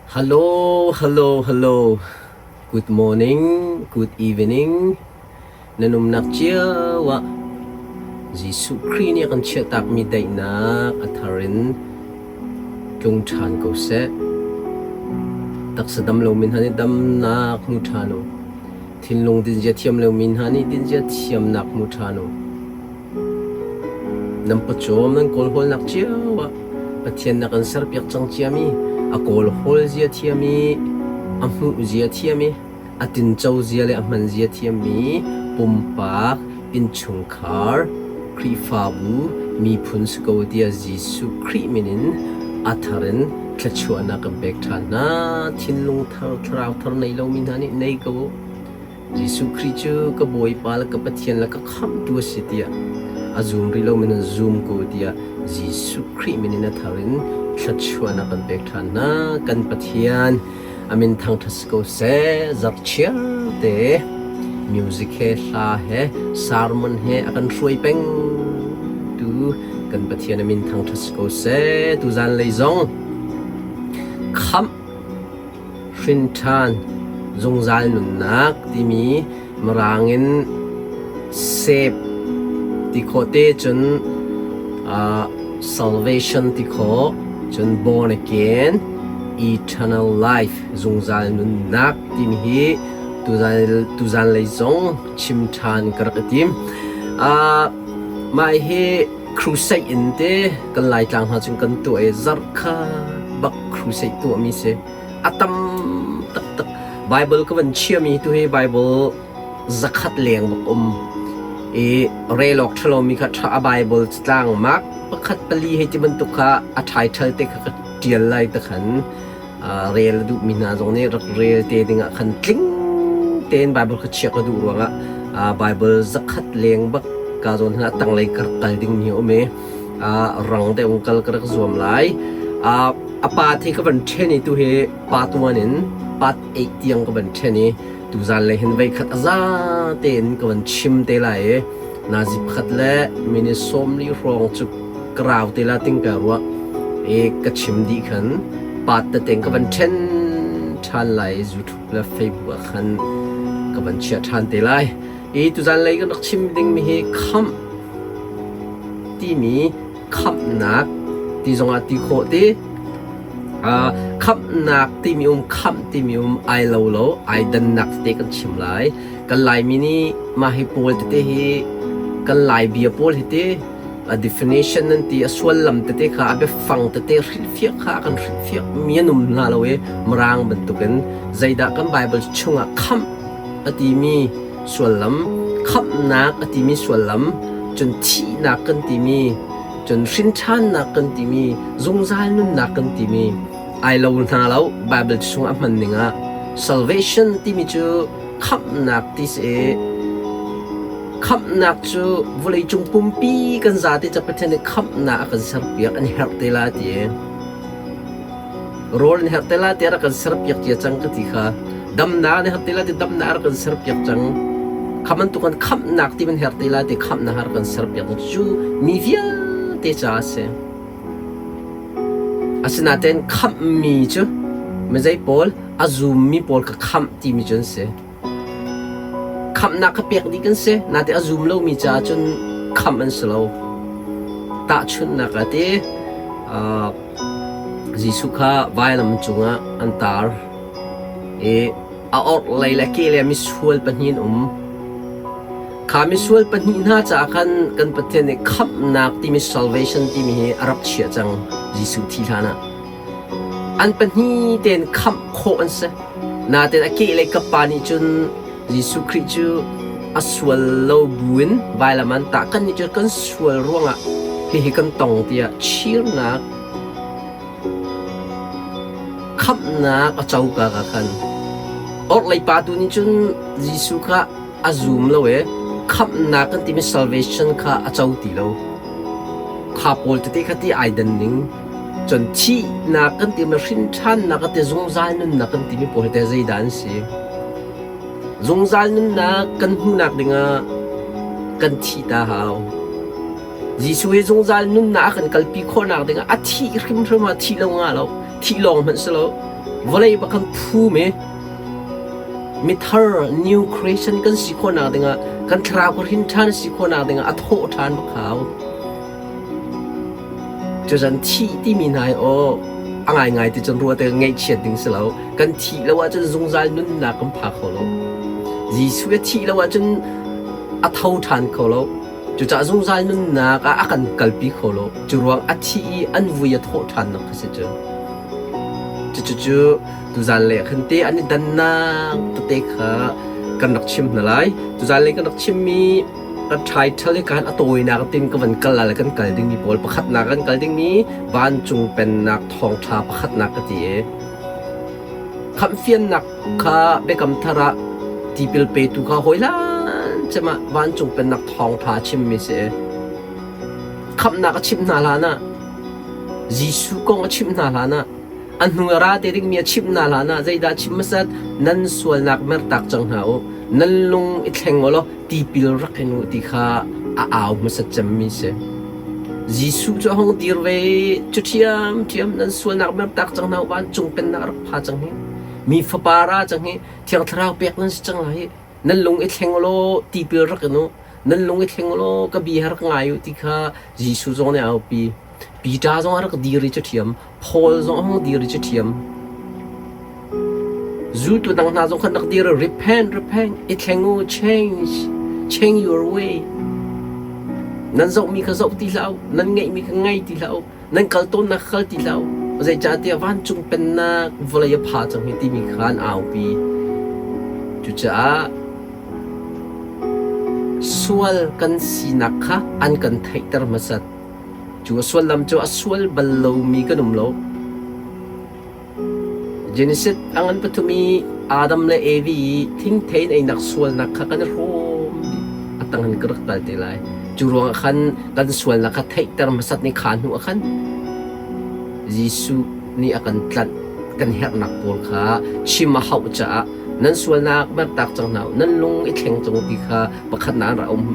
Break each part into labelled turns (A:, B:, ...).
A: Hello, hello, hello. Good morning, good evening. Na numnak cio ah Jesuh Khrih nih a kan chiahtakmi daihnak a thar in tlung ṭhan ko seh. Taksa dam lomi hna nih damnak hmu ṭhan u. Thinlung dinzia thiam lomi hna nih dinzia thiamnak hmu ṭhan u. Nan pawcawm nan kawlhawlnak cio ah Pathian na kan serpiak cang ciami, a kawlhawl zia thiam i a hmuh zia thiam i a tinco zia le a hman zia thiammi pumpak, innchungkhar, Khrihfabu, miphun si ko tiah Jesuh Khrih min in a thar in thluachuahnak kan pek ṭhan hna. Thinlung thar, thlarau thar nei lomi hna nih nei ko u. Jesuh Khrih cu ka Bawipa le ka Pathian le ka Khamhtu a si tiah a zum rih lomi nan zum ko tiah Jesuh Khrih min in a thar in thluachuahnak kan pek ṭhan hna. Kan Pathian a min thangṭhat si ko seh. Zarhchiar te music he hla he sermon he a kan hruai peng tu kan Pathian a min thangṭhat si ko seh. Tuzan lei zong khamh Hrinṭhan zungzal nunnak timi Mirang in save ti khawh te cun salvation ti khawh cun born again eternal life zungzal nunnak timi hi tuzan lei zong chim ṭhan ka rak i tim. Mah hi crusade in te kan Laitlang hna cun kan tuah i zarh kha bak crusade tuahmi si. A tam taktak. Bible ka van chiami tu hi Bible zakhat leng bak um. I rel awk ṭhalomi kha ṭha a Bible tlang mak pakhat pali hei ti bantuk kha a title te kha ka ṭial lai ta khan rel a duhmi hna zong nih rak rel te dingah khan tling tein Bible kha chiah ka duh ruangah Bible zakhat leng bak ka zawn hna tanglei ka rak kal ding mi a um i rang deuh in kal ka rak zuam lai. A part hi ka van ṭhen i tu hi part 1 in part 8 tiang ka van ṭhen i tuzan lei hin veikhat a za tein ka van chim te lai i nazi pakhat le minute 40 hrawng cu ka rau te la ting ka ruah i ka chim dih khan part tete ka van ṭhen ṭhan lai i YouTube le Facebook ah khan ka van chiah ṭhan te lai. I tuzan lei kan rak chim dingmi hi khamh timi khamhnak ti zongah ti khawh ti khamhnak timi um khamh timi um ai lo lo ai dannak tete kan chim lai kan Laimi nih mah hi pawl tete hi kan Lai bia pawl hi te a definition nan ti a suallam tete kha a biafang tete hrilhfiah kha kan hrilhfiah mi an um hna lo i Mirang bantukin zeidah kan Bible chungah khamh a timi suallam, khamhnak a timi suallam, cun thihnak kan timi, cun hrinṭhannak kan timi, zungzal nunnak kan timi ai lo hna lo Bible chung a hman ning ah salvation timi cu khamhnak ti si i khamhnak cu vawleicung pumpi kan zate ca Pathian nih khamhnak a kan serpiak an herh te la ti Rawl in herh te la tiah rak kan serpiak cia cang ka ti kha. Damnak in herh te la ti damnak rak kan serpiak cang. Kha bantuk kan khamhnak ti man herh te la ti khamhnak rak kan serpiak cu mi vialte ca a si. Asinain khamhmi cu mizei pawl a zummi pawl ka khamh timi cu an si. Khamhnak kha pek dih kan si. Nain a zum lomi caah cun khamh an si lo. Tahchunhnak ah ti Jesuh kha vailam cungah an tar i a orhlei le kehlei ah misual pahnih an um. Kha misual pahnih hna caah khan kan Pathian nih khamhnak timi salvation timi hi a rak chiah cang Jesuh thi hlanah. An pahnih tein khamh khawh an si. Nain a kehlei kap pa nih cun Jesuh Khrih cu a sual lo buin vailam an tah. Kannih cu kan sual ruangah hihi kan tong tiah chirnak khamhnak a co ka ka khan. Orhlei pa tu nih cun Jesuh kha a zum lo i khamhnak kan timi salvation kha a co ti lo. Kha pawl tete kha ti ai dan ning. Cun thihnak kan timi hrinṭhannak kan ti zungzal nunnak kan timi pawl hi teh zeidah an si? Zungzal nunnak kan hmuhnak dingah kan thih ta hau. Jesuh hi zungzal nunnak a kan kalpi khawhnak dingah a thih hrimhrim ah thih lo nga lo, thih lawng hmanh si lo. Vawlei bak kan phum i mithar new creation kan si khawhnak dingah kan thlarau ka hrin ṭhan si khawhnak dingah a thawh ṭhan bak hau. Cuzan thih timi hna hi aw a ngaingai ti cun ruah te ngaihchiat ding si lo. Kan thih lo ahcun zungzal nunnak kan pha kho lo. Jesuh a thih lo ahcun a tho ṭhan kho lo. Cucaah zungzal nunnak ah a kan kalpi kho lo. Cu ruang a thih i an vui a thawh ṭhannak kha si cu. Cucu tuzan le khan te an i dannak tete kha kan rak chim hna lai. Tuzan le kan rak chimmi kan title hi kan a tawinak tin ka van kal lai kan kal dingmi pawl pakhatnak kan kal dingmi vancung pennak thawngṭha pakhatnak ka ti i khamhfiannak kha biakam thar ah tipil petu kha hawi hlan cem ah vancung pennak thawngṭha a chimmi si. Khamhnak a chimh hna hlan ah Jesuh kong a chimh hna hlan ah a hnu a ra te dingmi a chimh hna hlan ah zeidah chim hmasat nan sualnak mertak cang hna u nan lung i thleng u law tipil rak in u ti kha a au hmasat cemmi si. Jesuh cu a hung dir ve i cu ṭhiamṭhiam nan sualnak mertak cang hna u vancung pennak rak pha cang hi mi fapa ra cang hi Thiang Thlarau pek nan si cang lai hi nan lung i thleng u law tipil rak in u nan lung i thleng u law ka bia rak ngai u ti kha Jesuh zong nih a aupi. Peter zong a rak dir i cathiam, Paul zong a hung dir i cathiam. Zultu dang hna zong khan rak dir i repent, repent, i thleng u, change, change your way. Nan zohmi kha zoh ti hlah u, nan ngeihmi kha ngei ti hlah u, nan kal tawnnak kha kal ti hlah u. Zeicahtiah vancung pennak vawlei a pha cang hi timi kha an aupi. Cucaah sual kan sinak kha an kan theihter hmasat. Cu a sullam cu a sual bal lomi kan um lo. Genesis a ngan pathum i Adam le Evi i thingthei in einak sualnak kha kan i hrawm dih. A tang in ka rak kal te lai. Cu ruangah khan kan sualnak kha theihter hmasat ni kha hnu ah khan Jesuh nih a kan tlanh kan herhnak pawl kha chim a hauh caah nan sualnak mertak cang hna u, nan lung i thleng cang u ti kha pakhatnak an rak um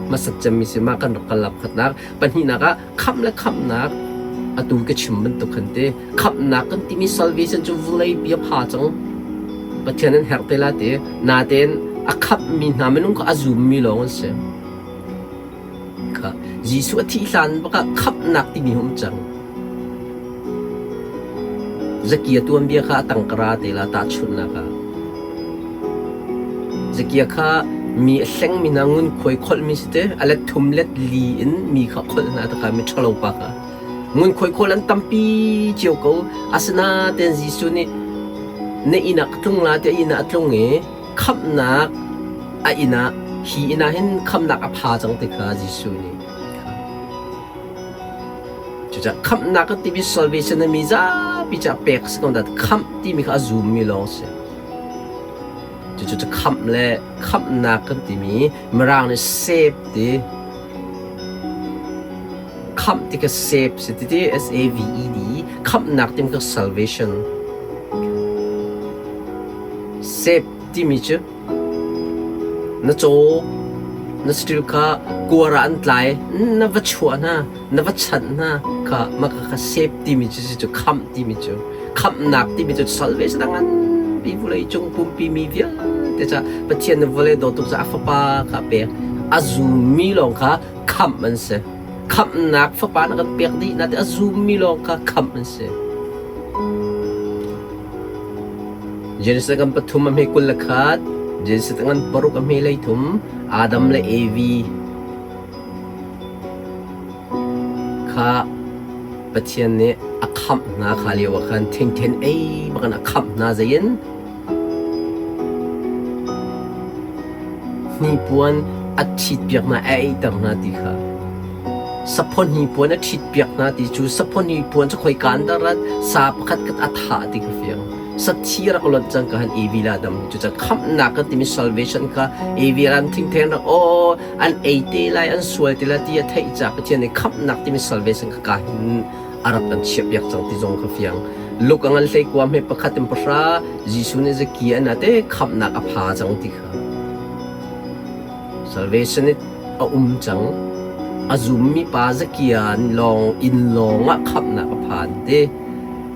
A: hmasat cemmi si ma kan rak kal la pakhatnak pahnihnak ah khamh le khamhnak atu ka chim bantuk khan te khamhnak kan timi salvation cu vawlei bia pha cang Pathian an herh te la ti natein a khamhmi hna minung kha a zummi lawng an si Kha Jesuh a thih hlan bakah khamhnak timi a um cang. Zakia tuanbia kha a tangkara te la tahchunhnak ah. Zakia kha mi a hlengmi hna ngunkhuai kholhmi si te a let thum let li in mi kha kholh hna taka mi ṭhalo pa kha. Ngunkhuai khawl an tampi cio ko. Asinain Jesuh nih na inn ah ka tlung la tiah inn ah a tlung i khamhnak a inn ah hi inn ah hin khamhnak a pha cang ti kha Jesuh nih cucaah khamhnak kan timi salvation mi zapi ca pek si ko dah khamh timi kha a zummi lawng si cucu cu khamh le khamhnak kan timi mirang nih save ti khamh ti kha save si ti ti S A V E D khamhnak timi kha salvation Sep timi cu na caw, na saṭil kha kuar ah an tlai, na va chuah hna, na va chanh hna kha mah kha sep timi cu cu khamh timi cu khamhnak timi cu salvation a nganpi vawlei cung pumpi mi vialte ca Pathian nih vawlei dawt tuk caah a fapa kha a pek. A zummi lawng kha khamh an si. Khamhnak fapa na kan pek dih nain a zummi lawng kha khamh an si. Genesis ngan pathum a hme 21, Genesis ngan paruk a hme 13, Adam le Evi kha Pathian nih a khamh hna kha lio ah khan thingthen ei bak in a khamh hna zei in hnipuan a ṭhitpiak hna a eiter hna ti kha. Saphaw hnipuan a ṭhitpiak hna ti cu saphaw hnipuan cu khoika in dah rat sa pakhat khat a thah ti kha fiang. Sathi rak lonh cang ka han Evi le Adam cucaah khamhnak kan timi salvation kha Evi le Adam thingtheng rak aw an ei te lai an sual te lai ti a theih caah Pathian nih khamhnak timi salvation kha ka hin a rak kan chiahpiak cang ti zong kha fiang. Luke a ngan hlei kua hme pakhat in pahra Jesuh nih zaki an ate khamhnak a pha cang ti kha. Salvation i a um cang. A zummi pa zakia lawng inn lawng ah khamhnak a phan ti.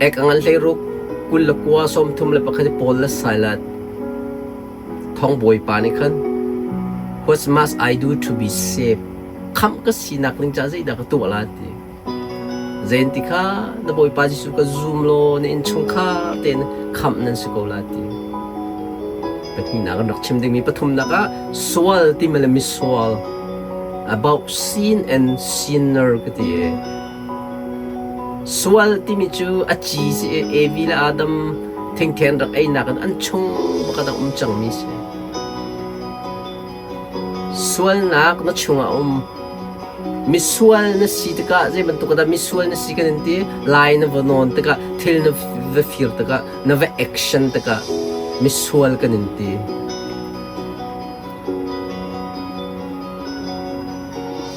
A: Ek a ngan hlei ruk. 29 31 Paul le Silas thongbawipa nih khan What must I do to be saved? Khamh ka sinak ding caah zeidah ka tuah la ti. Zein ti kha na Bawipa Jesuh ka zum law na innchungkhar tein khamh nan si ko la ti. Pahnihnak kan rak chim dingmi pathumnak ah sual timi le misual about sin and sinner ka ti i sual timi cu a ci si i Evi le Adam thingthen rak einak in an chung pakhat a um cangmi si. Sualnak na chungah a um. Misual na si tikah zei bantuk dah misual na si kan in ti? Lai na va nawn tikah, thil na va fir tikah, na va action tikah misual kan in ti.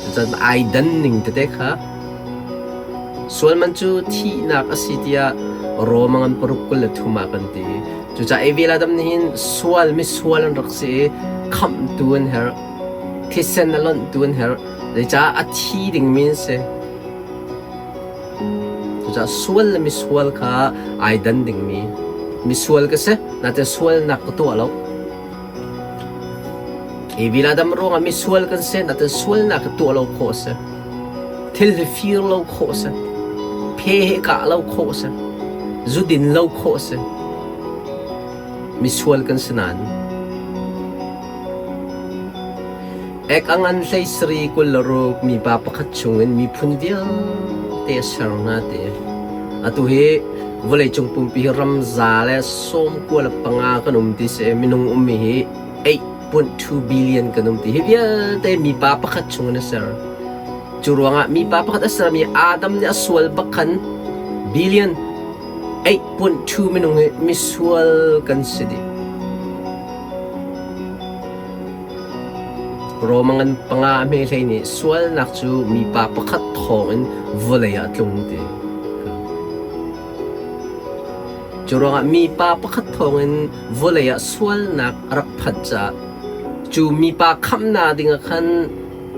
A: Cucun ai dan ning tete kha sual man cu thihnak a si tiah Rome ngan paruk 23 ah kan ti. Cucaah Evi le Adam nih hin sual misual an rak si i khamhtu an herh, thisen a lonhtu an herh. Zeicah a thi dingmi an si. Cucaah sual le misual kha ai dan dingmi. Misual ka si, nain sualnak ka tuah lo. Evi le Adam ruangah misual kan si, nain sualnak ka tuah lo khawh a si. Thil hi fir lo khawh a si. Phe he kah lo khawh a si. Zu din lo khawh a si. Misual kan si nain. Ek a ngan hlei sari 26 mipa pakhat chungin miphun vialte a ser hna ti. Atu hi vawleicung pumpi hi ram za le 95 kan um ti si. Minung ummi hi 8.2 billion kan um ti. Hi vialte mipa pakhat chungin a ser. Cu ruangah mipa pakhat a sermi Adam nih a sual bak khan billion 8.2 minung hi misual kan si dih. Roma ngan panga a hme hlei nih sualnak cu mipa pakhat thawngin vawlei ah a tlung ti. Cu ruangah mipa pakhat thawngin vawlei ah sualnak a rak phanh caah cu mipa khamhnak dingah khan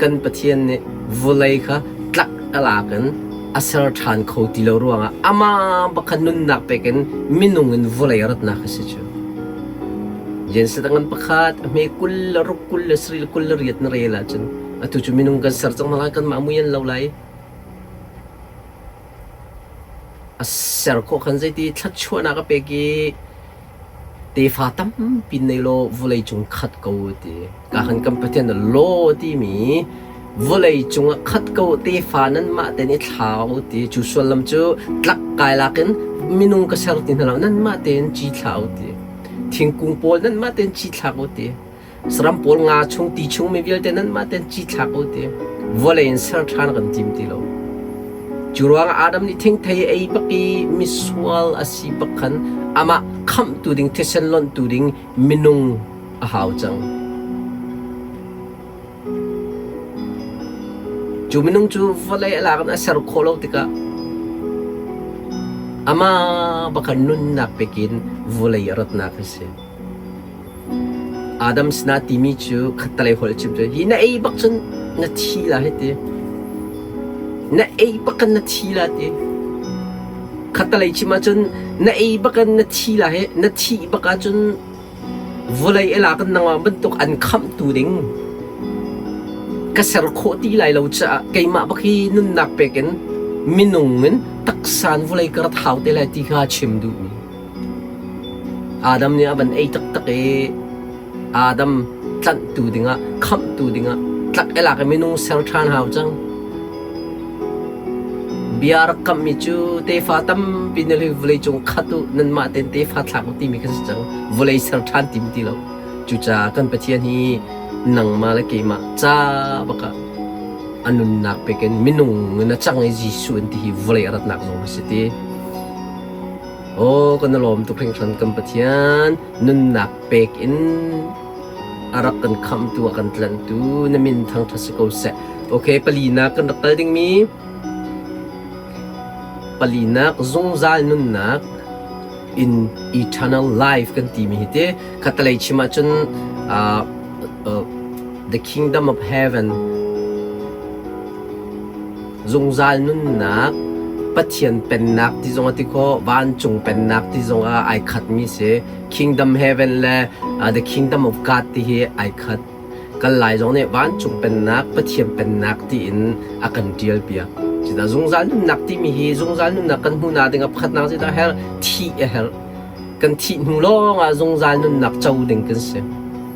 A: kan Pathian nih vawlei kha tlak a lak in a ser ṭhan kho ti lo ruangah amah pakhat nunnak pek in minung in vawlei a ratnak a si cu. Genesis ngan pakhat a hme 20 le ruk 20 le sarih le 28 na rel ahcun atu cu minung kan ser cang hna lai kanmah mui an lo lai. A ser khawh khan zeiti thluachuahnak a pek i Tefa tampi nei law vawleicung khat ko ti. Ka han kan Pathian law timi vawleicung ah khat ko tefa nanmah tein i thlau ti. Cu sullam cu tlak kai lakin minung ka ser ti hna lo nanmah tein ci thlau ti. Thingkung pawl nanmah tein ci thlak u ti. Saram pawl nga chung ti chung mi vialte nanmah ten ci thlak u ti vawlei in ser ṭhan kan tim ti lo. Cu ruangah Adam nih thingthei ei bak i misual a si bak khan amah khamhtu ding thisen lonhtu ding minung a hau cang. Cu minung cu vawlei a lak in a ser khawh lo tikah amah bak khan nunnak pekin vawlei a ratnak a si. Adam sinah timi cu khattelei holh chim cu hi na ei bak cun na thi la hei ti. Na ei bak in na thi la ti. Khattelei chim ahcun na ei bak in na thi la hi na thih bak ahcun vawlei a lak in nangmah bantuk an khamhtu ding ka ser khawh ti lai lo caah keimah bak hi nunnak pek in minung in taksa in vawlei ka rat hau te lai ti kha chim duhmi. Adam nih a van ei taktak i Adam tlanhtu dingah, khamhtu dingah tlak i lak i minung ser ṭhan hau cang. Bia rak kamhmi cu tefa tampi na vawleicung khat u, nanmah tein tefa thlak u timi kha si cang. Vawlei ser ṭhan tim ti lo. Cucaah kan Pathian hi nangmah le keimah ca bak ah a nunnak pek in minung in a cang i Jesuh an ti hi vawlei a ratnak zong a si ti. Aw kan i lawm tuk hringhran kan Pathian nunnak pek in a rak kan khamhtu a kan tlanhtu na min thangṭhat si ko seh. Okay, palinak kan rak kal dingmi palinak zungzal nunnak in eternal life kan timi hi te khatalei chim ahcun uh, uh, the kingdom of heaven zungzal nunnak. Pathian pennak ti zong a ti khawh, vancung pennak ti zong ah ai khatmi si. Kingdom heaven le the kingdom of God ti hi ai khat. Kal lai zong nih vancung pennak, Pathian pennak tiin a kan ṭial piak. Cudah zungzal nunnak timi hi zungzal nunnak kan hmuhnak ding ah pakhatnak cu dah herh? Thih a herh. Kan thih hnu lawng ah zungzal nunnak co ding kan si.